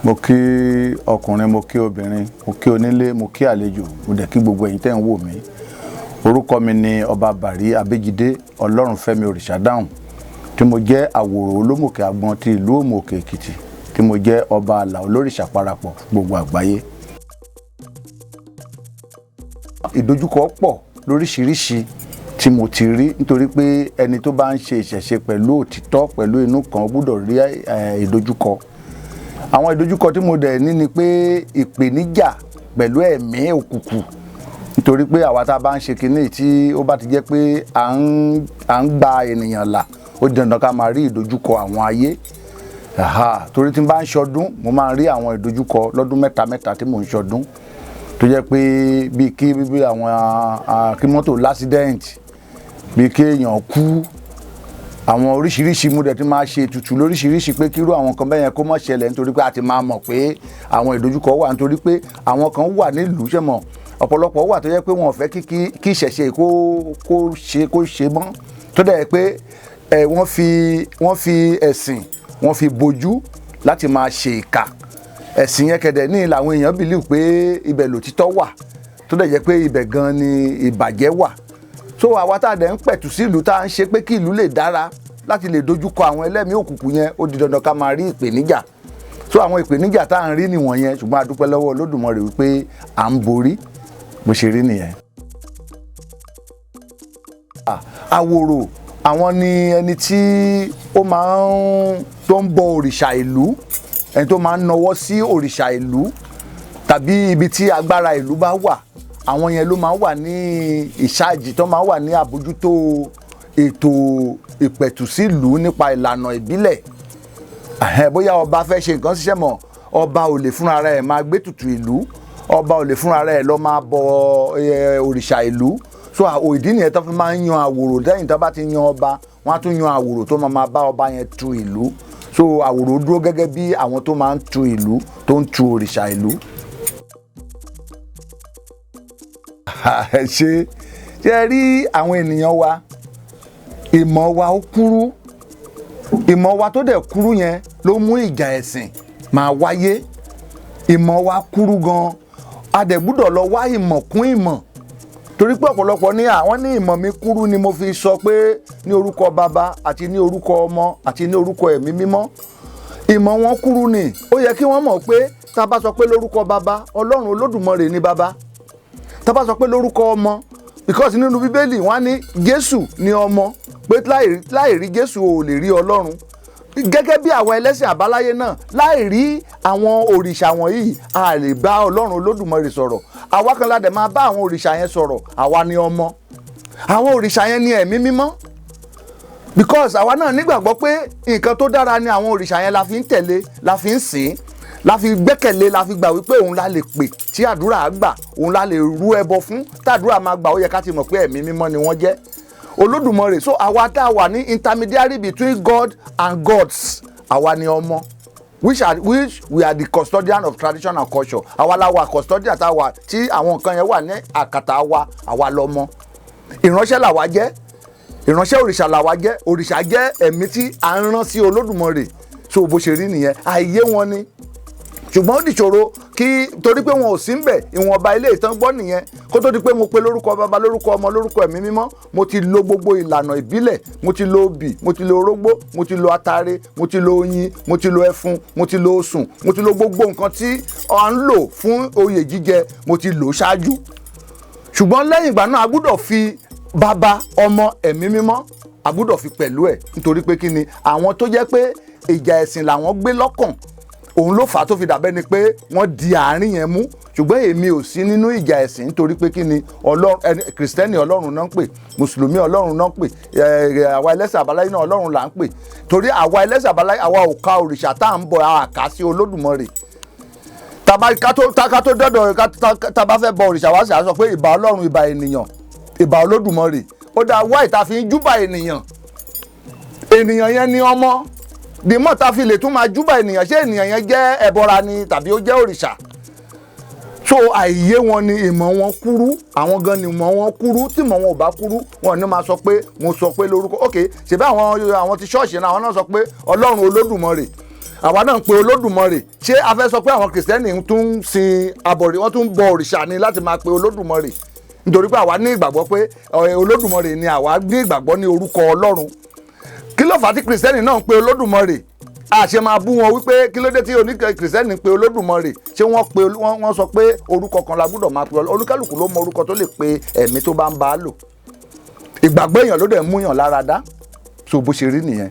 Mo kí ọkùnrin, mo kí obìnrin, mo kí onílé, mo kí àlejò, mo dẹ̀ kí gbogbo ẹ̀yin tẹ́ ń wò mí. Orúkọ mi ni Ọba Bàrí Abéjídé Ọlọ́runfẹ́mi Òrìṣàdáhùn, tí mo jẹ́ àwòrò Olómòkè Àgbọn ti ìlú Òmùòkè Èkìtì, tí mo jẹ́ ọba àlà olórìṣà parapọ̀ gbogbo àgbáyé. Ìdojúkọ pọ̀ lóríṣiríṣi tí mo ti rí, nítorí pé ẹni tó bá ń ṣe ìṣẹ̀ṣe pẹ̀lú òtítọ́, pẹ̀lú inú kan, gbọ́dọ̀ rí ìdojúkọ. Àwọn ìdojúkọ tí mo dẹ̀ ní ni pé ìpèníjà pẹ̀lú ẹ̀mí òkùnkùn, nítorí pé àwa tá a bá ń ṣe kinní tí ó bá ti jẹ́ pé à ń gba ènìyàn là, ó di dandan ká máa rí ìdojúkọ àwọn ayé. Torí tí n bá ń ṣọdún, mo máa ń rí àwọn ìdojúkọ lọ́dún mẹ́ta mẹ́ta tí mò ń ṣọdún, tó jẹ́ pé bíi kí bí àwọn kí mọ́tò lásídẹ́ǹtì, bíi kí èèyàn kú, àwọn oríṣiríṣi. Mo dẹ̀ ti máa ṣe ètùtù lóríṣiríṣi pé kírú àwọn kan bẹ́yẹn kó má ṣẹlẹ̀, nítorí pé a ti máa mọ̀ pé àwọn ìdojúkọ wà, nítorí pé àwọn kan wà nílùú, ṣe mọ̀, ọ̀pọ̀lọpọ̀ wà tó jẹ́ pé wọn ò fẹ́ kí ìṣẹ̀ṣe kó ṣe mọ́, tó dẹ̀ pé wọ́n fi ẹ̀sìn, wọ́n fi bojú láti máa ṣe ìkà. Ẹ̀sìn yẹn kẹ̀dẹ̀ ní làwọn èèyàn believe pé ibẹ̀ lòtítọ́ wà, tó dẹ̀ jẹ́ pé ibẹ̀ gan ni ìbàjẹ́ wà. So àwa tá a dẹ̀ ń pẹ̀tù sí ìlú, tá a ń ṣe pé kí ìlú lè dára, láti lè dojúkọ àwọn ẹlẹ́mìí òkùnkùn yẹn, ó di dandan ká máa rí ìpèníjà. So àwọn ìpèníjà tá à ń rí nìwọ̀n yẹn, ṣùgbọ́n a dúpẹ́ lọ́wọ́ Olódùmarè wípé à ń borí. Bó ṣe rí nìyẹn. Àwòrò àwọn ni ẹni tí ó máa ń tó ń bọ òrìṣà ìlú, ẹni tó máa ń nawọ́ sí òrìṣà ìlú tàbí ibi tí agbára ìlú bá wà. Àwọn yẹn ló máa ń wà ní ìṣáàjì, tó máa ń wà ní àbójútó ètò ìpẹ̀tùsílùú nípa ìlànà ìbílẹ̀. Bóyá ọba fẹ́ ṣe nǹkan ṣiṣẹ́ mọ̀, ọba ò lè fúnra rẹ̀ máa gbé tutù ìlú, ọba ò lè fúnra rẹ̀ lọ máa bọ òrìṣà ìlú. So ìdí nìyẹn tó fi máa ń yan àwòrò. Lẹ́yìn tó bá ti yan ọba, wọ́n á tún yan àwòrò tó máa bá ọba yẹn tu ìlú. So àwòrò dúró gẹ́gẹ́ bí àwọn tó máa ń tu ìlú, tó ń tu òrìṣà ìlú. Ṣe ṣe rí àwọn ènìyàn wa, ìmọ̀ wa ó kúrú. Ìmọ̀ wa tó dẹ̀ kúrú yẹn ló mú ìjà ẹ̀sìn máa wáyé. Ìmọ̀ wa kúrú gan, a dẹ̀ gbúdọ̀ lọ wá ìmọ̀ kún ìmọ̀, torí pé ọ̀pọ̀lọpọ̀ ní àwọn ní ìmọ̀ mi kúrú ni mo fi sọ pé ní orúkọ bàbá àti ní orúkọ ọmọ àti ní orúkọ ẹ̀mí mímọ́. Ìmọ̀ wọn kúrú ni. Ó yẹ kí wọ́n mọ̀ pé tá a bá sọ pé lórúkọ bàbá, Ọlọ́run Olódùmarè ni bàbá. Tá a bá sọ pé lórúkọ ọmọ, because nínú Bíbélì wọ́n á ní Jésù ni ọmọ, pé láì rí Jésù ò lè rí Ọlọ́run. Gẹ́gẹ́ bí àwọn ẹlẹ́sìn àbáláyé náà, láì rí àwọn òrìṣà wọ̀nyí, a lè bá Ọlọ́run Olódùmarè sọ̀rọ̀. Àwa kan la dẹ̀ máa bá àwọn òrìṣà yẹn sọ̀rọ̀. Àwa ni ọmọ àwọn òrìṣà yẹn ní ẹ̀mí mímọ́, because àwa náà nígbàgbọ́ pé nǹkan tó dára ni àwọn òrìṣà yẹn, la fi ń tẹ̀lé, la fi ń sìn, la fi gbẹ́kẹ̀lé, la fi gbà wípé òun la lè pè tí àdúrà á gbà, òun la lè rú ẹbọ fún tàdúrà máa gbà. Ó yẹ ká ti mọ̀ pé ẹ̀mí mímọ́ ni wọ́n jẹ́, Olódùmarè. So àwa tá a wà ní intermediary between God and gods, àwa ni ọmọ, which we are the custodian of tradition and culture. Àwa la wà custodian, tá a wà tí àwọn nǹkan yẹn wà ní àkàtà wa. Àwa lọmọ, ìránṣẹ́ làwa jẹ́, ìránṣẹ́ òrìṣà làwa jẹ́. Òrìṣà jẹ́ ẹ̀mí tí à ń rán sí Olódùmarè. So bó ṣe rí nìyẹn. Àìyé wọn ni, ṣùgbọ́n ó dìṣòro kí torí pé wọn ò sí ń bẹ̀. Ìwọ̀nba ilé ìtàn gbọ́ nìyẹn. Kó tó di pé mo pe lórúkọ bàbá, lórúkọ ọmọ, lórúkọ ẹ̀mí mímọ́, mo ti lo gbogbo ìlànà ìbílẹ̀. Mo ti lo obì, mo ti lo orógbó, mo ti lo atare, mo ti lo oyin, mo ti lo ẹfun, mo ti lo osùn, mo ti lo gbogbo nǹkan tí à ń lò fún oyè jíjẹ, mo ti lò ṣáájú. Ṣùgbọ́n lẹ́yìn ìgbà náà, a gbúdọ̀ fi bàbá, ọmọ, ẹ̀mí mímọ́, a gbúdọ̀ fi pẹ̀lú ẹ̀, nítorí pé kí ni, àwọn tó jẹ́ pé ìjà ẹ̀sìn làwọn gbé lọ́kàn, òun ló fà á tó fi dàbẹ́ ni pé wọ́n di àárín yẹn mú. Ṣùgbọ́n èmi ò sí nínú ìjà ẹ̀sìn, nítorí pé kí ni, Ọlọ́run ẹni Kìrìsìtẹ́nì, Ọlọ́run náà ń pè, Mùsùlùmí, Ọlọ́run náà ń pè, àwa ẹlẹ́sìn àbáláyé náà, Ọlọ́run là ń pè, torí àwa ẹlẹ́sìn àbáláyé, àwa ò ka òrìṣà tá à ń bọ, àkà sí Olódùmarè. Tàbá ká tó dọ́dọ̀ tàbá fẹ́ bọ òrìṣà wá sí, à sọ pé ìbà Ọlọ́run, ìbà ènìyàn, ìbà Olódùmarè. Ó dáa, wá ìta fi ń júbà ènìyàn, ènìyàn yẹn ni ọmọ dìmọ̀ tá a fi lè tún máa júbà ènìyàn. Ṣé ènìyàn yẹn jẹ́ ẹbọra ni tàbí ó jẹ́ òrìṣà? So àìyé wọn ni ìmọ̀ wọn kúrú. Àwọn gan ni ìmọ̀ wọn kúrú. Tí ìmọ̀ wọn ò bá kúrú, wọn ní máa sọ pé mo sọ pé lórúkọ. Ok, ṣèbí àwọn ti ṣọ́ọ̀ṣì náà, àwọn náà sọ pé Ọlọ́run Olódùmarè, àwa náà ń pe Olódùmarè. Ṣé a fẹ́ sọ pé àwọn Kìrìsìtẹ́nì tún ń sin abọ̀rì, wọ́n tún ń bọ òrìṣà ni láti máa pe Olódùmarè? Nítorí pé àwa ní ìgbàgbọ́ pé Olódùmarè ni àwa ní ìgbàgbọ́ ní orúkọ Ọlọ́run. Kí ló fà á tí Kìrìsìtẹ́nì náà ń pe Olódùmarè? A ṣe máa bú wọn wípé kí ló dé tí oní Kìrìsìtẹ́nì pe Olódùmarè? Ṣé wọ́n pe wọ́n sọ pé orúkọ kan la gbọ́dọ̀ máa pe? Olúkálùkù ló mọ orúkọ tó lè pe ẹ̀mí tó bá ń bá a lò. Ìgbàgbọ́ èèyàn ló dẹ̀ mú yàn lára dá. So bó ṣe rí nìyẹn.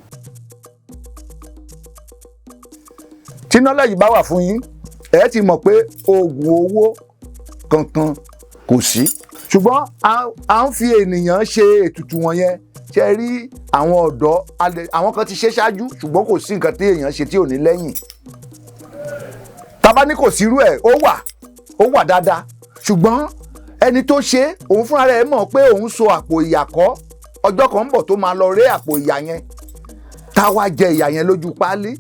Tí knowledge bá wà fún yín, ẹ ti mọ̀ pé oògùn owó kankan kò sí, ṣùgbọ́n à ń fi ènìyàn ṣe ètùtù wọ̀nyẹn. Ṣe rí àwọn ọ̀dọ́, àwọn kan ti ṣe ṣáájú, ṣùgbọ́n kò sí nǹkan tí èèyàn ṣe tí ò ní lẹ́yìn. Tàbá ní kò sírú ẹ̀, ó wà, ó wà dáadáa, ṣùgbọ́n ẹni tó ṣe, òun fúnra rẹ̀ mọ̀ pé òun so àpò ìyà kọ́. Ọjọ́ kan ń bọ̀ tó máa lọ ré àpò ìyà yẹn, táwa jẹ ìyà yẹn lójú páálí.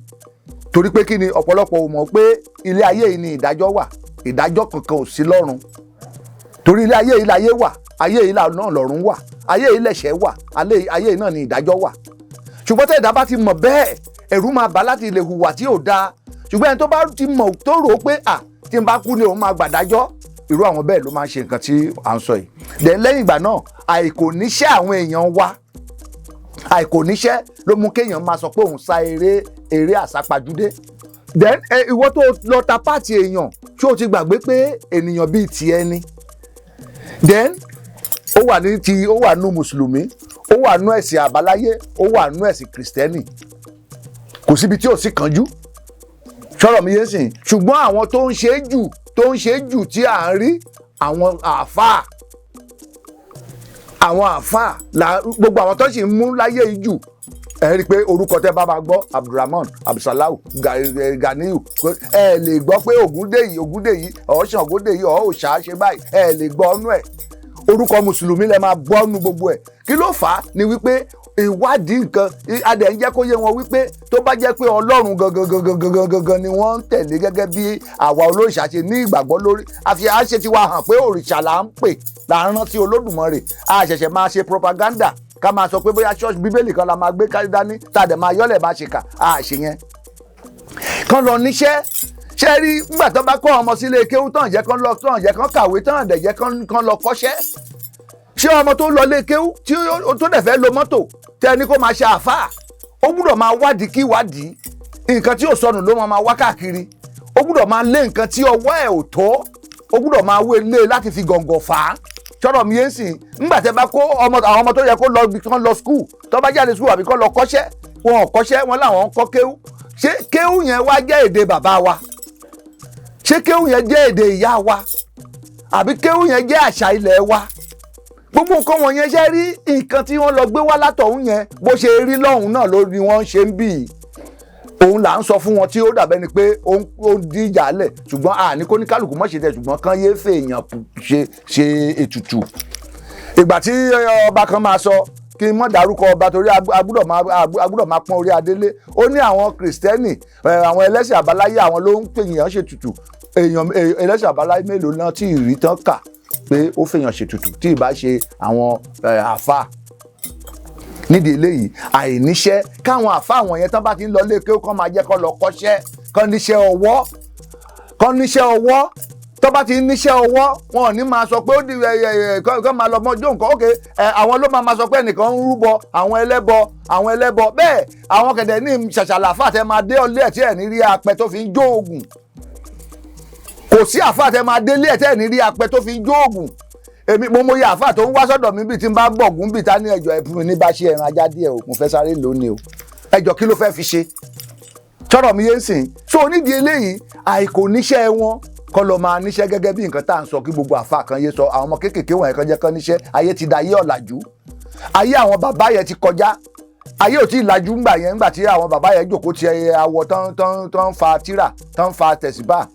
Torí pé kí ni? Ọ̀pọ̀lọpọ̀ ò mọ̀ pé ilé ayé yìí ni ìdájọ́ wà, ìdájọ́ kankan ò sí lọ́run. Torí ilé ayé yìí láyé wà, ayé yìí náà lọ́run wà, ayé yìí lẹ̀ṣẹ̀ wà, ayé yìí náà ni ìdájọ́ wà. Ṣùgbọ́n tẹ́ ẹ̀dá bá ti mọ̀ bẹ́ẹ̀, ẹ̀rù máa bà láti lè hùwà tí ò dáa. Ṣùgbọ́n ẹni tó bá ti mọ̀, tó rò ó pé à tí n bá kú ni òun máa gbàdájọ́, irú àwọn bẹ́ẹ̀ ló máa ń ṣe nǹkan tí à ń sọ yìí. Dẹ̀ lẹ́yìn ìgbà náà, àìkò níṣẹ́ àwọn èèyàn wa, àìkò níṣẹ́ ló mú kéèyàn máa sọ pé òun sá eré eré àsápajúdé. Then ìwọ tó lọ ta páàtì èèyàn, ṣé o ti gbàgbé pé ènìyàn bíi tiẹ̀ ni? Then ó wà ní ti, ó wà nú Mùsùlùmí, ó wà nú ẹ̀sìn àbáláyé, ó wà nú ẹ̀sìn Kìrìsìtẹ́nì. Kò síbi tí ò sí kánjú. Sọ̀rọ̀ mi yé sìn? Ṣùgbọ́n àwọn tó ń ṣe jù, tó ń ṣe jù tí à ń rí, àwọn àáfàá, àwọn àáfàá la gbogbo àwọn tó sì ń mú láyé yìí jù. Ẹ rí i pé orúkọ tẹ́ bá máa gbọ́, Abdulrahman, Abdulsalau, Ganiyu. Ẹ lè gbọ́ pé Ògúndèyí, Ògúndèyí, ọ̀ṣàn Ògúndèyí, ọ̀ọ́ṣà ṣe báyìí. Ẹ lè gbọ́ ọ́nú ẹ̀. Orúkọ Mùsùlùmí lẹ máa gbọ́ ọ́nú gbogbo ẹ̀. Kí ló fà á? Ni wípé ìwádìí nǹkan adẹ̀ ń jẹ́ kó yé wọn wípé tó bá jẹ́ pé Ọlọ́run gangan gangan gangan gangan ni wọ́n ń tẹ̀lé, gẹ́gẹ́ bí àwa olóòṣà ṣe ní ìgbàgbọ́ lórí àfi àṣẹ tí wàá hàn pé òrìṣà là ń pè, là ń rántí Olódùmarè. A ṣẹ̀ṣẹ̀ máa ṣe propaganda ká máa sọ pé bóyá church, Bíbélì kan la máa gbé kárí dání, tá a dẹ̀ máa yọ́lẹ̀ máa ṣe kà á ṣe yẹn. Kán lọ níṣẹ́. Ṣé rí nígbà tó bá kọ́ ọmọ sílé kéwú tán, jẹ́ kán lọ tán, jẹ́ kán kàwé tán, dẹ̀ jẹ́ kán lọ kọ́ṣẹ́? Ṣé ọmọ tó lọ lé kéwú tí ó tó dẹ̀ fẹ́ lo mọ́tò, tẹ́ ẹni kó máa ṣe àáfàá, ó gbúdọ̀ máa wádìí kí wádìí nǹkan tí ò sọnù ló máa wá káàkiri. Ó gbúdọ̀ máa lé nǹkan tí ọwọ́ ẹ̀ ò tó, ó gbúdọ̀ máa wé lé láti fi gọ̀ǹgọ̀ fà á. Sọ̀rọ̀ mi yẹn sìn? Ńgbà tẹ́ bá kó ọmọ, àwọn ọmọ tó yẹ kó lọ ibi kán lọ school, tó bá jáde school àbí kán lọ kọ́ṣẹ́, wọn ò kọ́ṣẹ́, wọn làwọn ń kọ́ kéwú. Ṣé kéwú yẹn wá jẹ́ èdè bàbá wa? Ṣé kéwú yẹn jẹ́ èdè ìyá wa? Àbí kéwú yẹn jẹ́ àṣà ilẹ̀ wa? Gbogbo nǹkan wọ̀nyẹn, ṣe rí nǹkan tí wọ́n lọ gbé wá látọ̀hún yẹn, bó ṣe rí lọ́hùn náà ló ni wọ́n ń ṣe ń bì í. Òun là ń sọ fún wọn tí ó dàbẹ́ ni pé ó ń díjà lẹ̀. Ṣùgbọ́n àní kó ní kálukú mọ̀ ṣe tẹ̀, ṣùgbọ́n kán yéé fèèyàn ṣe ṣe ètùtù. Ìgbà tí ọba kan máa sọ, kí n mọ̀ dárúkọ ọba torí a gbúdọ̀ máa pọ́n orí adélé, ó ní àwọn Kìrìsìtẹ́nì, àwọn ẹlẹ́sìn àbáláyé, àwọn ló ń pè èèyàn ṣètùtù. Èèyàn ẹlẹ́sìn àbáláyé mélòó náà tí ì rí tán kà pé ó fèèyàn ṣètùtù tí ì bá ṣe àwọn àáfàá? Nídìí eléyìí, àìníṣẹ́, káwọn àáfàá àwọn yẹn tán bá ti ń lọ lé kí ó kàn máa jẹ́ kó lọ kọ́ṣẹ́, kán níṣẹ́ ọwọ́, kán níṣẹ́ ọwọ́. Tó bá ti níṣẹ́ ọwọ́, wọn ò ní máa sọ pé ó di ẹ ẹ ẹ kọ́ máa lọ mọ́jọ́ nǹkan. Ókè ẹ, àwọn ló máa sọ pé ẹnìkan ń rúbọ, àwọn ẹlẹ́bọ, àwọn ẹlẹ́bọ. Bẹ́ẹ̀ àwọn kẹ̀dẹ̀ ní ṣàṣàlà àfáà tẹ máa dé ọlé ẹ̀ tí ẹ̀ ní rí apẹ tó fi ń jó oògùn. Kò sí àfáà tẹ máa délé ẹ̀ tí ẹ̀ ní rí apẹ tó fi ń jó oògùn. Èmi mo mọ iye àfáà tó ń wá sọ́dọ̀ mi bíi tí n bá gbọ̀gùn bíi ta ní ẹjọ́ ẹ fún mi ní bá ṣe ẹran ajá díẹ̀ o, mo fẹ́ sáré lónìí o. Ẹjọ́, kí ló fẹ́ fi ṣe? Sọ̀rọ̀ mi yé ń sìn? So onídìí eléyìí, àìkò níṣẹ́ wọn, kọ́ lọ máa níṣẹ́, gẹ́gẹ́ bí nǹkan tá à ń sọ kí gbogbo àfa kan yé sọ. Àwọn ọmọ kéékèèké wọ̀nyẹn kan jẹ́ kán níṣẹ́. Ayé ti da ayé ọ̀làjú, ayé àwọn bàbá yẹn ti kọjá. Ayé ò tí ì lajú ńgbà yẹn, ńgbà tí àwọn bàbá yẹn jòkó ti awọ tán tán tán fa tírà, tán fa tẹ̀síbà.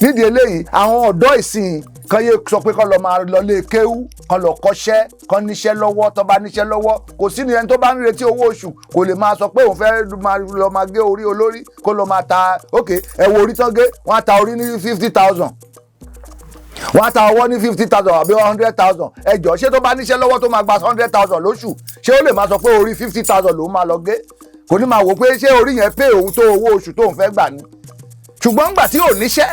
Nídìí eléyìí, àwọn ọ̀dọ́ ìsìn kan yé sọ pé kán lọ máa lọ lé kéwú, kán lọ kọ́ṣẹ́, kán níṣẹ́ lọ́wọ́. Tó bá níṣẹ́ lọ́wọ́, kò sí ní ẹni tó bá ń retí owó oṣù kò lè máa sọ pé òun fẹ́ máa lọ máa gé orí olórí, kó lọ máa ta. Ok, ẹ wo orí tán gé, wọ́n á ta orí ní 50,000. Wọ́n á ta ọwọ́ ní 50,000 àbí 100,000. Ẹ jọ̀ọ́, ṣé tó bá níṣẹ́ lọ́wọ́ tó máa gba 100,000 lóṣù, ṣé ó lè máa sọ pé orí 50,000 lòún máa lọ gé? Kò ní máa wò pé ṣé orí yẹn pé òun tó owó oṣù tóun fẹ́ gbà ni. Ṣùgbọ́n ńgbà tí ò níṣẹ́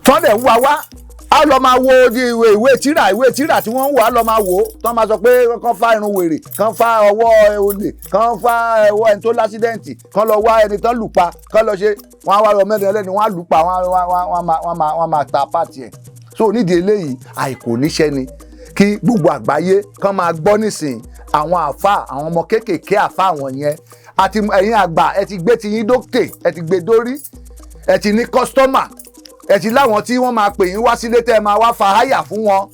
tọ́ndẹ̀ ń wá wá, á lọ máa wo di ìwé tíra tí wọ́n ń wò, á lọ máa wò ó tọ́ máa sọ pé kán fá irun wèrè, kán fá ọwọ́ olè, kán fá ọwọ́ ẹni tó l'accident, kán lọ wá ẹni tán lù pa, kán lọ ṣe. Wọ́n á wá lọ mẹ́rin ẹlẹ́ni, wọ́n á lù pa, wọ́n á máa ta pàtì ẹ̀. So nídìí eléyìí, àìkò níṣẹ́ ni. Kí gbogbo àgbáyé kán máa gbọ́ nísìn, àwọn àfa, àwọn ọmọ kéékèèké, àfa àwọn yẹn àti ẹ̀yin àgbà, ẹ ti gbé ti yín dókè, ẹ ti gbé dórí, ẹ ti ní customer, ẹ ti láwọn tí wọ́n máa pè yín wá sílé tẹ́ ẹ máa wá fa háyà fún wọn.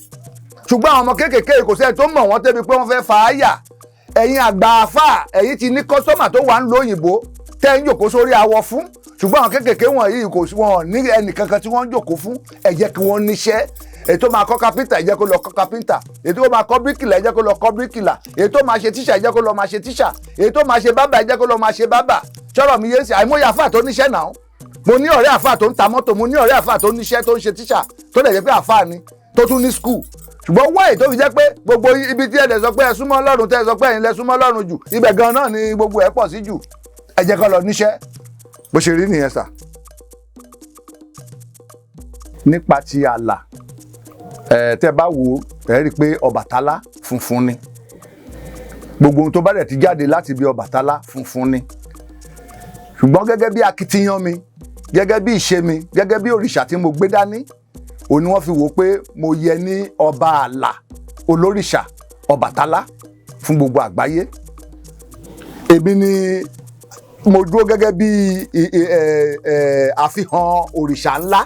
Ṣùgbọ́n àwọn ọmọ kéékèèké, kò sẹ́ni tó mọ̀ wọ́n débi pé wọ́n fẹ́ fa háyà. Ẹ̀yin àgbà àfà, ẹ̀yin ti ní customer tó wà ń lo òyìnbó tẹ́ ń jòkó sórí awọ fún. Ṣùgbọ́n àwọn kéékèèké wọ̀nyí, kò sí wọn ní ẹnìkankan tí wọ́n ń jòkó fún. Ẹ jẹ́ kí wọ́n níṣẹ́. Èyí tó máa kọ́ kápẹ́ńtà, ẹ jẹ́ kó lọ kọ́ kápẹ́ńtà. Èyí tó máa kọ́ bíríkìlà, ẹ jẹ́ kó lọ kọ́ bíríkìlà. Èyí tó máa ṣe tíṣà, ẹ jẹ́ kó lọ máa ṣe tíṣà. Èyí tó máa ṣe bábà, ẹ jẹ́ kó lọ máa ṣe bábà. Ṣọ́rọ̀ mi yé sí? Àìmọye àfà tó níṣẹ́ náà. Mo ní ọ̀rẹ́ àfà tó ń ta mọ́tò, mo ní ọ̀rẹ́ àfà tó níṣẹ́, tó ń ṣe tíṣà, tó dẹ̀ jẹ́ pé àfà ni, tó tún ní school. Ṣùgbọ́n wáyé tó fi jẹ́ pé gbogbo ibi tí ẹ dẹ̀ sọ pé ẹ súnmọ́ Ọlọ́run, tẹ́ ẹ sọ pé ẹ̀yin lẹ súnmọ́ Ọlọ́run jù, ibẹ̀ gan náà ni gbogbo ẹ̀ pọ̀ sí jù. Ẹ jẹ́ kó lọ níṣẹ́. Bó ṣe rí nìyẹn sà. Nípa ti àlà ẹ, tẹ́ bá wò ẹ, rí i pé Ọbàtálá funfun ni. Gbogbo ohun tó bá dẹ̀ ti jáde láti ibi Ọbàtálá, funfun ni. Ṣùgbọ́n gẹ́gẹ́ bí akitiyan mi, gẹ́gẹ́ bí ìṣe mi, gẹ́gẹ́ bí òrìṣà tí mo gbé dání, òun ni wọ́n fi wò pé mo yẹ ní ọba àlà olórìṣà Ọbàtálá fún gbogbo àgbáyé. Èmi ni mo dúró gẹ́gẹ́ bí àfihàn òrìṣà ńlá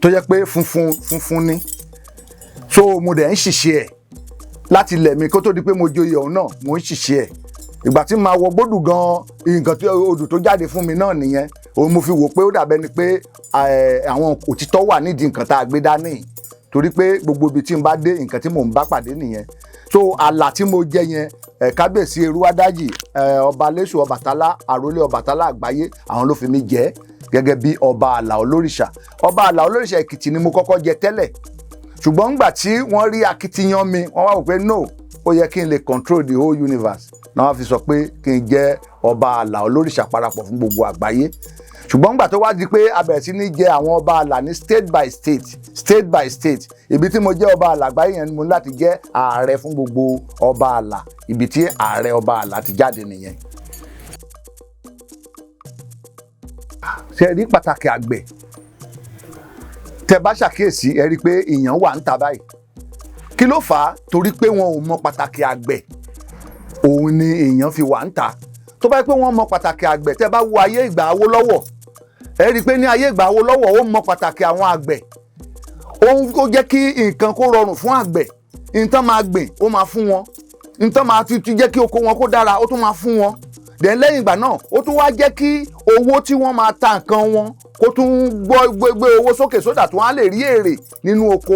tó jẹ́ pé funfun funfun ni. So mo dẹ̀ ń ṣiṣẹ́ ẹ̀ láti ilẹ̀ mi kó tó di pé mo joyè ọ̀hún náà. Mo ń ṣiṣẹ́ ẹ̀. Ìgbà tí màá wọ gbódù gan, nǹkan tí odù tó jáde fún mi náà nìyẹn. Òun mo fi wò pé ó dàbẹ́ ni pé àwọn òtítọ́ wà nídìí nǹkan tá a gbé dání, torí pé gbogbo ibi tí n bá dé, nǹkan tí mò ń bá pàdé nìyẹn. So àlà tí mo jẹ yẹn, kábíyèsí Erúwádájì, ọba Lẹ́sù Ọbàtálá, àrólé Ọbàtálá àgbáyé, àwọn ló fi mí jẹ gẹ́gẹ́ bí ọba àlà olórìṣà. Ọba àlà olórìṣà Èkìtì ni mo kọ́kọ́ jẹ tẹ́lẹ̀. Ṣùgbọ́n ńgbà tí wọ́n rí akitiyan mi, wọ́n wá wò pé no, ó yẹ kí n lè control the whole universe náà, wọ́n fi sọ pé kí n jẹ́ ọba àlà olórìṣà parapọ̀ fún gbogbo àgbáyé. Ṣùgbọ́n ńgbà tó wá di pé a bẹ̀rẹ̀ sí ní jẹ àwọn ọba àlà ní state by state, state by state, ibi tí mo jẹ́ ọba àlà àgbáyé yẹn ni mo ní láti jẹ́ ààrẹ fún gbogbo ọba àlà. Ibi tí ààrẹ ọba àlà ti jáde nìyẹn. Ṣe rí pàtàkì àgbẹ̀? Tẹ bá ṣàkíyèsí, ẹ rí i pé ìyàn wà ń ta báyìí. Kí ló fà á? Torí pé wọn ò mọ pàtàkì àgbẹ̀, òun ni èèyàn fi wà ń ta. Tó bá yẹ pé wọ́n mọ pàtàkì àgbẹ̀, tẹ bá wo ayé ìgbà Awólọ́wọ̀, ẹ rí i pé ní ayé ìgbà Awólọ́wọ̀, ó mọ pàtàkì àwọn àgbẹ̀. Ó jẹ́ kí nǹkan kó rọrùn fún àgbẹ̀. Nǹkan máa gbìn, ó máa fún wọn. Nǹkan máa ti jẹ́ kí oko wọn kó dára, ó tún máa fún wọn. Dẹ̀ lẹ́yìn ìgbà náà, ó tún wá jẹ́ kí owó tí wọ́n máa ta nǹkan wọn kó tún gbọ́ gbé owó sókè sódà tí wọ́n á lè rí èrè nínú oko.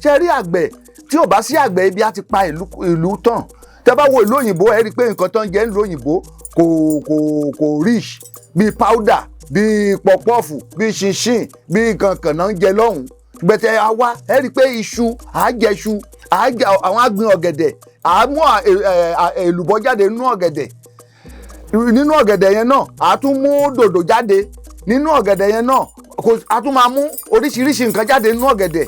Ṣe rí àgbẹ̀? Tí ò bá sí àgbẹ̀, ibi á ti pa ìlú tán. Tẹ́ bá wo ìlú òyìnbó, ẹ rí i pé nǹkan tó ń jẹ nílùú òyìnbó kò rich. Bíi powder, bíi puff-puff, bíi chinchin, bíi nǹkan kan náà ń jẹ lọ́hùn. Gbẹ̀tẹ̀ àwa, ẹ rí i pé iṣu àjẹṣu, àwọn àgbìn ọ̀gẹ̀dẹ̀, àmú èlùbọ́ jáde nínú ọ̀gẹ̀dẹ̀. Nínú ọ̀gẹ̀dẹ̀ yẹn náà, a tún mú dòdò jáde nínú ọ̀gẹ̀dẹ̀ yẹn náà. Kò a tún máa mú oríṣiríṣi nǹkan jáde nínú ọ̀gẹ̀dẹ̀.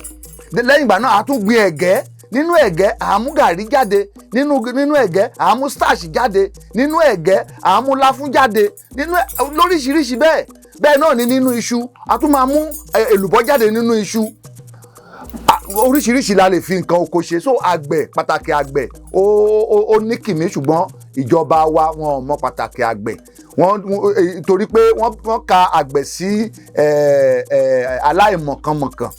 Lẹ́yìn ìgbà náà, a tún gbin ẹ̀gẹ́. Nínú ẹ̀gẹ́, à mú gàrí jáde. Nínú ẹ̀gẹ́, à mú starch jáde. Nínú ẹ̀gẹ́, à mú láfún jáde nínú lóríṣiríṣi bẹ́ẹ̀ bẹ́ẹ̀ náà ni. Nínú iṣu, a tún máa mú èlùbọ́ jáde nínú iṣu. Oríṣiríṣi la lè fi nǹkan oko ṣe. So àgbẹ̀, pàtàkì àgbẹ̀ ó ní kìmí. Ṣùgbọ́n ìjọba wa, wọn ò mọ pàtàkì àgbẹ̀. Wọ́n torí pé wọ́n ka àgbẹ̀ sí aláìmọ̀kànmọ̀kàn.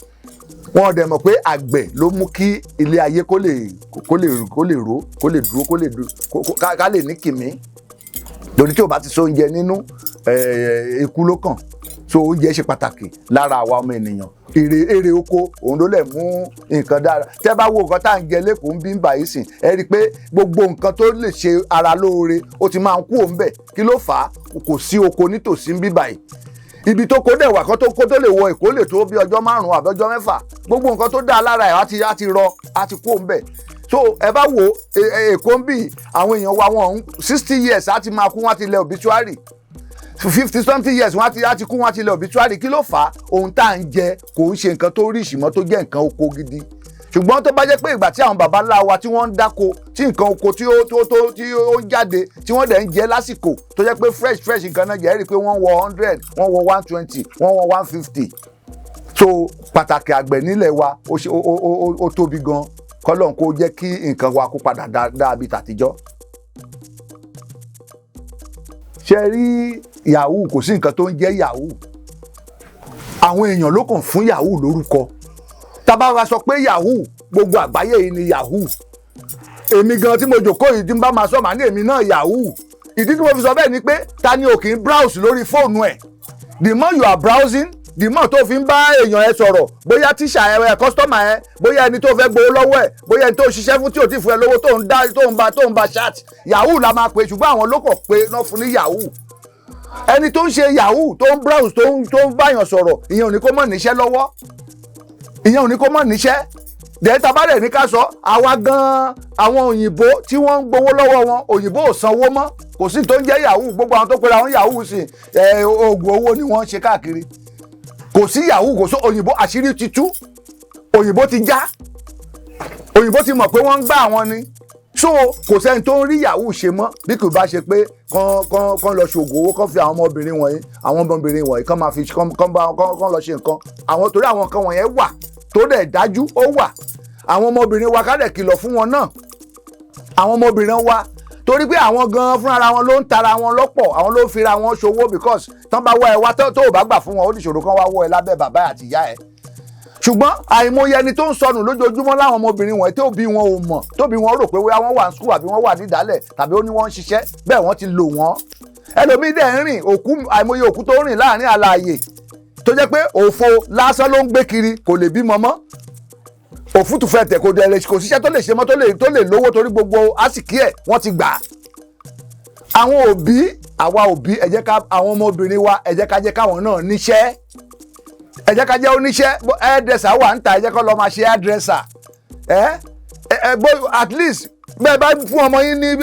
Wọn dẹ̀ mọ̀ pé àgbẹ̀ ló mú kí ilé ayé kó lè ró, kó lè dúró, kó lè dúró, ká lè ní kìmí. Torí tí ò bá ti so oúnjẹ nínú, ikú ló kàn. So oúnjẹ ṣe pàtàkì lára àwa ọmọ ènìyàn. Èrè oko, òun ló lè mú nǹkan dára. Tẹ́ bá wo nǹkan tá à ń jẹ lẹ́kọ̀ọ́ ń bí ń bà yìí sìn, ẹ rí i pé gbogbo nǹkan tó lè ṣe ara lóore, ó ti máa ń kú òun bẹ̀. Kí ló fà á? Kò sí oko nítòsí ń bí báyìí. Ibi tó kó dẹ̀ wà kó tó kó tó lè wọ Èkó lè tó bí ọjọ́ 5 àbí ọjọ́ 6. Gbogbo nǹkan tó dáa lára ẹ̀ á ti rọ, á ti kó ń bẹ̀. So ẹ bá wo Èkó ń bì, àwọn èèyàn wa, wọn 60 years á ti máa kú, wọn á ti lẹ obituary. 50 something years, wọn á ti kú, wọn á ti lẹ obituary. Kí ló fà á? Ohun tá à ń jẹ kò ń ṣe nǹkan tó rí ìṣìmọ́ tó jẹ́ nǹkan oko gidi. Ṣùgbọ́n tó bá jẹ́ pé ìgbà tí àwọn baba ńlá wa tí wọ́n ń dáko, tí nǹkan oko tí ó tó tó tí ó ń jáde, tí wọ́n dẹ̀ ń jẹ lásìkò, tó jẹ́ pé fresh fresh nǹkan náà jẹ́, rí i pé wọ́n wọ 100, wọ́n wọ 120, wọ́n wọ 150. So pàtàkì àgbẹ̀ nílẹ̀ wa ó ṣe ó tóbi gan. Kọ́lọ́n kó jẹ́ kí nǹkan wa kó padà dáa bíi tàtijọ́. Ṣe rí yahoo, kò sí nǹkan tó ń jẹ́ yahoo. Àwọn èèyàn ló kàn fún yahoo lórúkọ. Tá bá wa sọ pé yahoo, gbogbo àgbáyé yìí ni yahoo. Èmi gan tí mo jòkó yìí, tí n bá máa sọ, màá ní èmi náà yahoo. Ìdí tí mo fi sọ bẹ́ẹ̀ ni pé ta ni ò kì í browse lórí fóònù ẹ̀? The more you are browsing, the more tó fi ń bá èèyàn ẹ sọ̀rọ̀, bóyá tíṣà ẹ, customer ẹ, bóyá ẹni tó fẹ́ gbowó lọ́wọ́ ẹ, bóyá ẹni tó ṣiṣẹ́ fún tí ò tí fún ẹ lówó, tó ń dá, tó ń bá chat, yahoo la máa pè. Ṣùgbọ́n àwọn ló kọ̀ pé náà fún ní yahoo. Ẹni tó ń ṣe yahoo, tó ń browse, tó ń báyàn sọ̀rọ̀, ìyẹn ò ní kó mọ̀ níṣẹ́ lọ́wọ́, ìyẹn ò ní kó mọ̀ níṣẹ́. Dẹ́ta bá dẹ̀ ní ká sọ, àwa gan-an, àwọn òyìnbó tí wọ́n ń gbowó lọ́wọ́ wọn, òyìnbó ò sanwó mọ́. Kò sí tó ń jẹ́ yahoo. Gbogbo àwọn tó pera àwọn yahoo sí ẹ, oògùn owó ni wọ́n ń ṣe káàkiri. Kò sí yahoo, kò sí òyìnbó. Àṣírí ti tú, òyìnbó ti já, òyìnbó ti mọ̀ pé wọ́n ń gbá àwọn ni. So kò sẹ́ni tó ń rí yahoo ṣe mọ́, bí kò bá ṣe pé kán kán kán lọ ṣoògùn owó, kán fi àwọn ọmọbìnrin wọ̀nyí, àwọn ọmọbìnrin wọ̀nyí, kán máa fi kán kán bá kán kán lọ ṣe nǹkan àwọn, torí àwọn nǹkan wọ̀nyẹn wà tó dẹ̀ dájú, ó wà. Àwọn ọmọbìnrin wa, ká dẹ̀ kìlọ̀ fún wọn náà, àwọn ọmọbìnrin wa, torí pé àwọn gan fúnra wọn ló ń tara wọn lọ́pọ̀, àwọn ló ń fira wọn ṣòwò, because tán bá wá ẹ wá, tó ò bá gbà fún wọn, ó níṣòro kan wá wọ ẹ lábẹ́ bàbá àti ìyá ẹ. Ṣùgbọ́n àìmọye ẹni tó ń sọnù lójoojúmọ́ láwọn ọmọbìnrin wọ̀nyí tó bí wọn ò mọ̀, tó bí wọn rò pé bóyá wọ́n wà ní school àbí wọ́n wà nídàálẹ̀ tàbí ó ní wọ́n ń ṣiṣẹ́ bẹ́ẹ̀, wọ́n ti lò wọ́n. Ẹlòmíín dẹ̀ ń rìn òkú, àìmọye òkú tó ń rìn láàrin alààyè, tó jẹ́ pé òfo lásán ló ń gbé kiri, kò lè bímọ mọ́, òfútù fẹ́ tẹ̀, kò dẹ̀ lè, kò síṣẹ́ tó lè ṣe mọ́ tó lè lówó, torí gbogbo àsìkí ẹ̀ wọ́n ti gbà á. Àwọn òbí, àwa òbí, ẹ jẹ́ ká àwọn ọmọbìnrin wa, ẹ jẹ́ ká jẹ́ káwọn náà níṣẹ́, ẹ jẹ́ ká jẹ́ oníṣẹ́. Hairdresser wà ń ta, ẹ jẹ́ kó lọ máa ṣe hairdresser. Ẹ ẹ bó at least bẹ́ẹ̀ bá fún ọmọ yín ní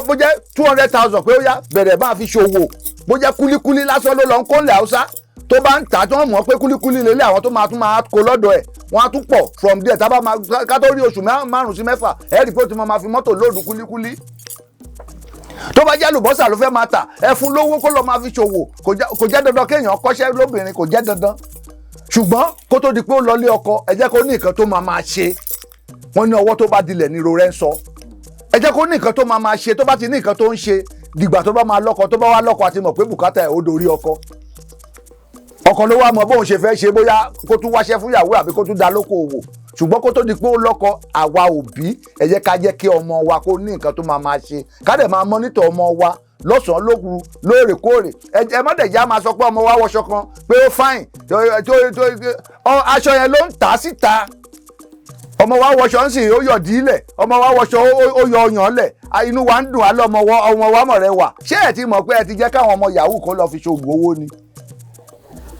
bó jẹ́ 200,000 pé ó yá, bẹ̀rẹ̀ máa fi ṣòwò, bó jẹ́ kúlíkúlí lásán ló lọ ń kó lẹ̀ Haúsá, tó bá ń tà, tí wọ́n mọ̀ pé kúlíkúlí lélẹ̀, àwọn tó máa tún máa kó lọ́dọ̀ ẹ̀, wọ́n á tún pọ̀. From there, tá bá máa ká tó rí oṣù 5 sí 6, ẹ̀ rí i pé ó ti máa fi mọ́tò load kúlíkúlí. Tó bá jẹ́ àlùbọ́sà ló fẹ́ máa tà, ẹ fún lówó kó lọ máa fi ṣòwò. Kò jẹ́ dandan kéèyàn kọ́ṣẹ́ lóbìnrin, kò jẹ́ dandan. Ṣùgbọ́n kó tó di pé ó lọ lé ọkọ, ẹ jẹ́ kó ní nǹkan tó máa máa ṣe. Wọ́n ní ọwọ́ tó bá dilẹ̀ ní ro rẹ̀ ń sọ. Ẹ jẹ́ kó ní nǹkan tó máa máa ṣe. Tó bá ti ní nǹkan tó ń ṣe, dìgbà tó bá máa lọ́kọ, tó bá wá lọ́kọ, àti mọ̀ pé bùkátà ẹ̀ ó dorí ọkọ. Ọkọ ló wá mọ bóun ṣe fẹ́ ṣe, bóyá kó tún wáṣẹ́ fún ìyàwó àbí kó tún da lóko òwò. Ṣùgbọ́n kó tó di pé ó lọ́kọ, àwa òbí, ẹ jẹ́ ká jẹ́ kí ọmọ wa kó ní nǹkan tó máa máa ṣe, ká dẹ̀ máa monitor ọmọ wa lọ́sàn-án, lóru, lóòrèkóòrè. Ẹ má dẹ̀ já máa sọ pé ọmọ wa wọṣọ kan pé ó fine, aṣọ yẹn ló ń tà á síta. Ọmọ wa wọṣọ ń sìn, ó yọ̀ dílẹ̀. Ọmọ wa wọṣọ, ó yọ ọyàn lẹ̀, inú wa ń dùn á lọ. Ọmọ wa mọ̀ rẹ wà. Ṣé ẹ ti mọ̀ pé ẹ ti jẹ́ káwọn ọmọ yahoo kó lọ fi ṣoògùn owó ni?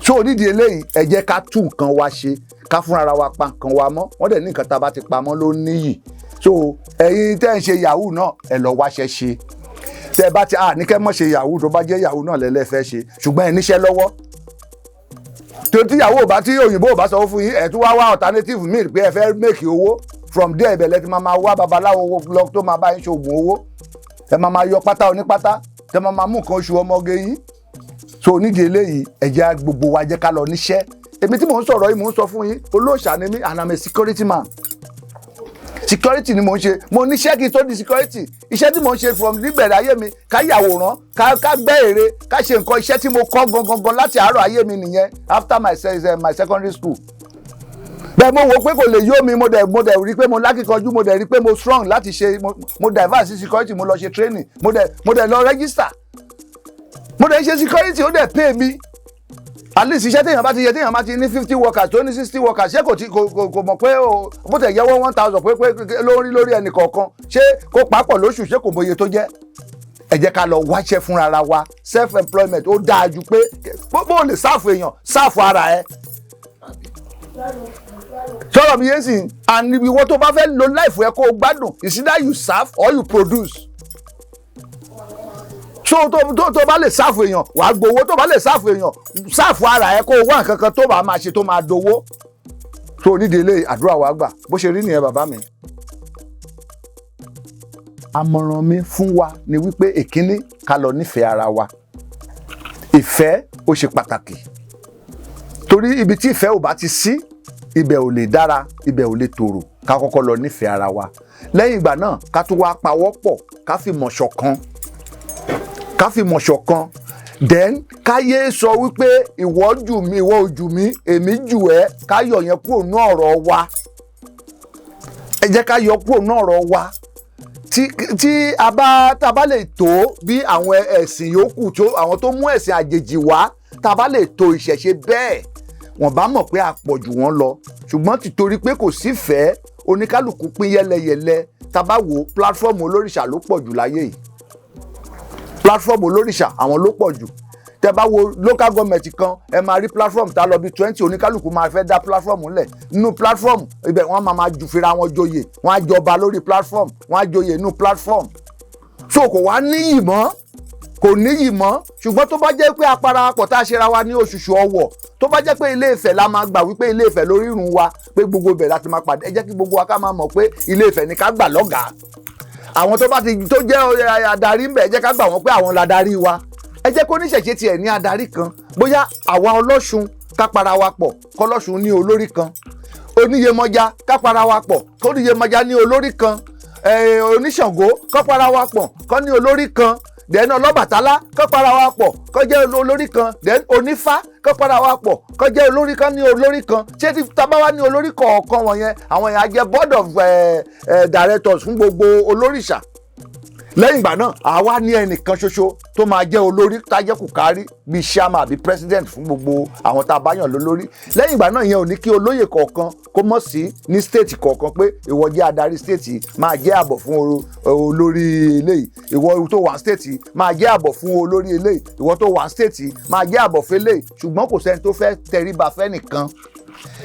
So nídìí eléyìí, ẹ jẹ́ ká tún nǹkan wa ṣe, ká fúnra wa pa nǹkan wa mọ́. Wọ́n dẹ̀ ní nǹkan tá a bá ti pamọ́ ló níyì. So ẹ̀yin tẹ́ ń ṣe yahoo náà, ẹ lọ wáṣẹ́ ṣe. Tẹ́ ẹ bá ti à ní kẹ́ mọ̀ ṣe yahoo, tó bá jẹ́ yahoo náà lẹ́lẹ́ fẹ́ ṣe, ṣùgbọ́n ẹ níṣẹ́ lọ́wọ́. Tó tí yahoo ò bá, tí òyìnbó ò bá sanwó fún yín, ẹ tún wá wá alternative míì pé ẹ fẹ́ make owó. From there, ibẹ̀ lẹ ti máa máa wá babaláwo lọ tó máa bá yín ṣoògùn owó. Ẹ máa máa yọ pátá onípátá, tẹ máa máa mú nǹkan oṣù ọmọge yín. So nídìí eléyìí, ẹ jẹ́ gbogbo wa jẹ́ ká lọ níṣẹ́. Èmi tí mò ń sọ̀rọ̀ yìí, mò ń sọ fún yín, olóòṣà ni mí and I'm a security man. Security ni mò ń ṣe. Mo níṣẹ́ kí n tó di security. Iṣẹ́ tí mò ń ṣe from níbẹ̀rẹ̀ ayé mi, ká yàwòrán, ká gbẹ́ ère, ká ṣe nǹkan, iṣẹ́ tí mo kọ́ gangan gan láti àárọ̀ ayé mi nìyẹn, after my secondary school. Bẹ́ẹ̀ mo wò pé kò lè yó mi, mo dẹ̀ rí pé mo lákìkanjú, mo dẹ̀ rí pé mo strong láti ṣe. Mo divert sí security, mo lọ ṣe training, mo dẹ̀ lọ register, mo dẹ̀ ṣe security, ó dẹ̀ pay mi. At least iṣẹ́ téèyàn bá ti yẹ, téèyàn bá ti ní 50 workers, tó ní 60 workers, ṣé kò ti kò mọ̀ pé o bó tẹ̀ yẹ wọ́n 1,000 pé ló ń rí lórí ẹnì kọ̀ọ̀kan, ṣé kó papọ̀ lóṣù, ṣé kò mọye tó jẹ́? Ẹ jẹ́ ká lọ wáṣẹ́ fúnra wa. Self employment ó dáa ju pé bó lè serve èèyàn, serve ara ẹ. Sọ̀rọ̀ mi yé sìn? And ìwọ tó bá fẹ́ lo life ẹ kó o gbádùn, it's either you serve or you produce. So tó bá lè serve èèyàn, wàá gbowó. Tó bá lè serve èèyàn, serve ara ẹ, kó o wá nǹkan kan tó bá máa ṣe tó máa dowó. So onídìí ilé àdúrà wa gbà. Bó ṣe rí nìyẹn, bàbá mi. Àmọ̀ràn mi fún wa ni wípé, èkíní, ká lọ nífẹ̀ẹ́ ara wa. Ìfẹ́ ó ṣe pàtàkì, torí ibi tí ìfẹ́ ò bá ti sí, ibẹ̀ ò lè dára, ibẹ̀ ò lè tòrò. Ká kọ́kọ́ lọ nífẹ̀ẹ́ ara wa. Lẹ́yìn ìgbà náà, ká tún wá pawọ́ pọ̀, ká fi mọ̀ ṣọ̀kan, ká fi mọ̀ ṣọ̀kan. Then káyé sọ wípé ìwọ jù mí, ìwọ ò jù mí, èmi jù ẹ́. Ká yọ yẹn kúrò ní ọ̀rọ̀ wa. Ẹ jẹ́ ká yọ kúrò ní ọ̀rọ̀ wa. Tí a bá tá a bá lè tó bí àwọn ẹ̀sìn yòókù tó, àwọn tó mú ẹ̀sìn àjèjì wá, tá a bá lè tó ìṣẹ̀ṣe bẹ́ẹ̀, wọ́n bá mọ̀ pé a pọ̀ jù wọ́n lọ. Ṣùgbọ́n tìtorí pé kò sífẹ̀ẹ́, oníkálukú pín yẹ́lẹyẹ̀lẹ. Tá a bá wo platform, olórìṣà ló pọ̀ jù láyé yìí. Platform olórìṣà, àwọn ló pọ̀ jù. Tẹ bá wo local government kan, ẹ máa rí platform tá a lọ bí 20. Oníkálukú máa fẹ́ dá platform ńlẹ̀. Nínú platform ibẹ̀, wọ́n máa máa jù fira wọn joyè. Wọ́n á jọba lórí platform, wọ́n á joyè nínú platform. So kò wá níyì mọ́, kò níyì mọ́. Ṣùgbọ́n tó bá jẹ́ pé aparapọ̀ tá a ṣera wa ní òṣùṣù ọwọ̀, tó bá jẹ́ pé Ilé Ifẹ̀ la máa gbà wípé Ilé Ifẹ̀ lórí irun wa, pé gbogbo ibẹ̀ láti máa pàdé, ẹ jẹ́ kí gbogbo wa ká máa mọ̀ pé Ilé Ifẹ̀ ni ká gbà lọ́gàá. Àwọn tó bá ti tó jẹ́ adarí ń bẹ̀, ẹ jẹ́ ká gbà wọ́n pé àwọn ladarí wa. Ẹ jẹ́ kó níṣẹ̀ṣe tiẹ̀ ní adarí kan. Bóyá àwa ọlọ́ṣun ká para wa pọ̀, kọ́lọ́ṣun ní olórí kan. Oníyemọja ká para wa pọ̀, kóníyemọja ní olórí kan. Oníṣàngó ká para wa pọ̀, kọ́ ní olórí kan. Then ọlọ́bàtálá kọ́ para wa pọ̀, kọ́ jẹ́ olórí kan. Then onífá kọ́ para wa pọ̀, kọ́ jẹ́ olórí kan, ní olórí kan. Ṣé tí tábà wá ní olórí kọ̀ọ̀kan wọ̀nyẹn, àwọn yẹn á jẹ́ board of directors fún gbogbo olórìṣà. Lẹ́yìn ìgbà náà, àwa ní ẹnìkan ṣoṣo tó máa jẹ́ olórí, tá jẹ́ kùkárí bíi chairman àbí president fún gbogbo àwọn tá a bá yàn lólórí. Lẹ́yìn ìgbà náà, ìyẹn ò ní kí olóyè kọ̀ọ̀kan kó mọ̀ sí ní state kọ̀ọ̀kan pé ìwọ jẹ́ adarí state, máa jẹ́ àbọ̀ fún olórí eléyìí. Ìwọ tó wà state, máa jẹ́ àbọ̀ fún olórí eléyìí. Ìwọ tó wà state, máa jẹ́ àbọ̀ fún eléyìí. Ṣùgbọ́n kò sẹ́ni tó fẹ́ tẹríba fẹ́nìkan.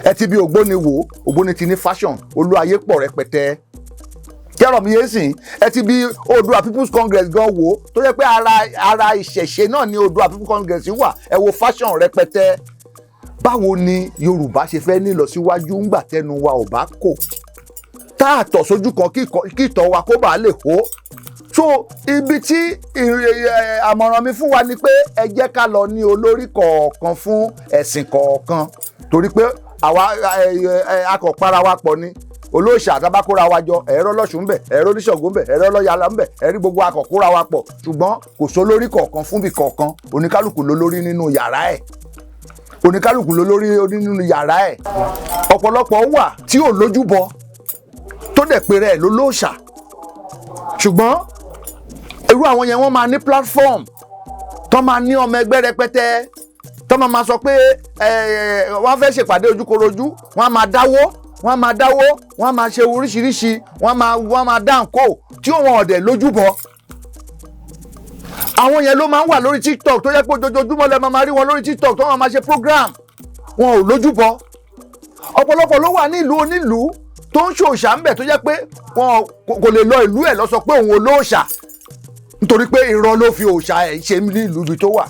Ẹ ti bí Ògbóni wò, Ògbóni ti ní faction, olú ayé pọ̀ rẹpẹtẹ kẹrọ mi yé sìn. Ẹ ti bí Oòduà People's Congress gan wò, tó yẹ pé ara ìṣẹ̀ṣe náà ni Oòduà People's Congress wà. Ẹ wo faction rẹpẹtẹ. Báwo ni Yorùbá ṣe fẹ́ ní ìlọsíwájú ńgbà tẹnu wa ò bá kò, tá a tọ̀ sójú kan kí ìtọ̀ wa kó bàa lè hó? So ibi tí àmọ̀ràn mi fún wa ni pé ẹ jẹ́ ká lọ ní olórí kọ̀ọ̀kan fún ẹ̀sìn kọ̀ọ̀kan, torí pé àwa akọ̀pára wa pọ̀ ni olóòṣà. Àtàbákóra wa jọ, ẹ̀rọ lọ́ṣun ń bẹ̀, ẹ̀rọ oníṣàngó ń bẹ̀, ẹ̀rọ ọlọ́yàlá ń bẹ̀, ẹ̀rí gbogbo akọ̀kóra wa pọ̀. Ṣùgbọ́n kò sólórí kọ̀ọ̀kan fúnbi kọ̀ọ̀kan. Oníkálukú ló lórí nínú yàrá ẹ̀, oníkálukú ló lórí nínú yàrá ẹ̀. Ọ̀pọ̀lọpọ̀ wà tí ò lójúbọ tó dẹ̀ pé rẹ̀ ló lóòṣà, ṣùgbọ́n irú àwọn yẹn, wọ́n máa ní platform tó máa ní ọmọ ẹgbẹ́ rẹpẹtẹ, tó máa sọ pé wọ́n fẹ́ ṣèpàdé ojúkorojú, wọ́n á máa dáwó, wọ́n á máa dáwó, wọ́n á máa ṣe oríṣiríṣi, wọ́n á máa dá nǹkó tí wọn ọ̀dẹ̀ lójúbọ. Àwọn yẹn ló máa ń wà lórí TikTok, tó yẹ pé ojoojúmọ́ lẹ máa rí wọn lórí TikTok tó wọ́n máa ṣe program. Wọn ò lójúbọ. Ọ̀pọ̀lọpọ̀ ló wà ní ìlú onílùú tó ń ṣòòṣà ńbẹ̀, tó jẹ́ pé wọn kò lè lọ ìlú ẹ̀ lọ sọ pé òun olóòṣà, nítorí pé irọ́ ló fi òòṣà ẹ̀ ṣe ní ìlú ibi tó wà.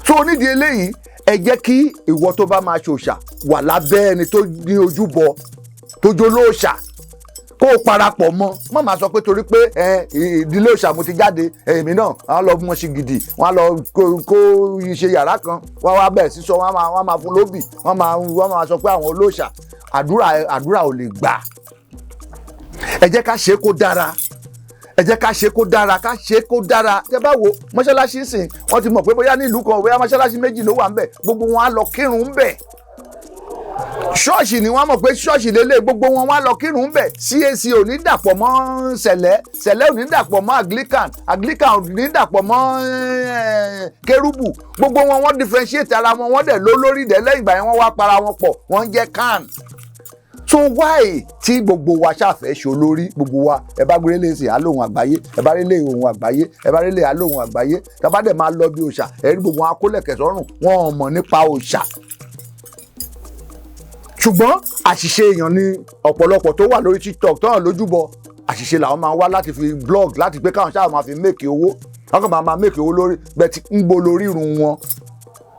So onídìí eléyìí, ẹ jẹ́ kí ìwọ tó bá máa ṣòòṣà wà lábẹ́ ẹni tó ní ojúbọ, tó jó lóòṣà, kó o parapọ̀ mọ́. Má máa sọ pé torí pé ẹ ìdílé òòṣà mo ti jáde, èmi náà wọ́n á lọ mọ̀ sí gidi, wọ́n á lọ kó ṣe yàrá kan, wọ́n wá bẹ̀rẹ̀ sísọ, wọ́n máa fún lóbì, wọ́n máa sọ pé àwọn olóòṣà. Àdúrà ò lè gbà. Ẹ jẹ́ ká ṣe kó dára, ẹ jẹ́ ká ṣe kó dára, ká ṣe kó dára. Tẹ́ bá wo mọ́ṣáláṣí sìn, wọ́n ti mọ̀ pé bóyá ní ìlú kan, bóyá mọ́ṣáláṣí méjì ló wà ńbẹ̀, gbogbo wọn á lọ kírun ńbẹ̀. Ṣọ́ọ̀ṣì ni wọ́n mọ̀ pé ṣọ́ọ̀ṣì lélẹ̀, gbogbo wọn wá lọ kírun ńbẹ̀. CAC ò ní dàpọ̀ mọ́ Sẹ̀lẹ̀, Sẹ̀lẹ̀ ò ní dàpọ̀ mọ́ Anglican, Anglican ò ní dàpọ̀ mọ́ Kérúbù. Gbogbo wọn, wọ́n differentiate ara wọn, wọ́n dẹ̀ lólórí dẹ̀. Lẹ́yìn ìgbà yẹn, wọ́n wá para wọn pọ̀, wọ́n ń jẹ́ CAN. So why tí gbogbo wa ṣàfẹ́ ṣe olórí? Gbogbo wa, ẹ bá gbélé lè àlóhùn àgbáyé, ẹ bá rí lè ohun àgbáyé, ẹ bá rí lè àlóhùn àgbáyé. Tá bá dẹ̀ máa lọ bí òòṣà, ẹ rí gbogbo wọn akólẹ̀kẹ̀ sọ́rùn, wọn ò mọ̀ nípa òòṣà. Ṣùgbọ́n àṣìṣe èèyàn ni ọ̀pọ̀lọpọ̀ tó wà lórí TikTok tó hàn lójúbọ. Àṣìṣe làwọn máa ń wá láti fi blog, láti pé káwọn ṣáà máa fi make owó. Wọn kàn máa make owó lórí bẹ́ẹ̀ tí ń bo lórí irun wọn.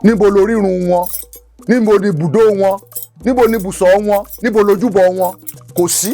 Níbo lórírun wọn? Níbo ni ibùdó wọn? Níbo ni ibùsọ̀ wọn? Níbo lójúbọ wọn? Kò sí.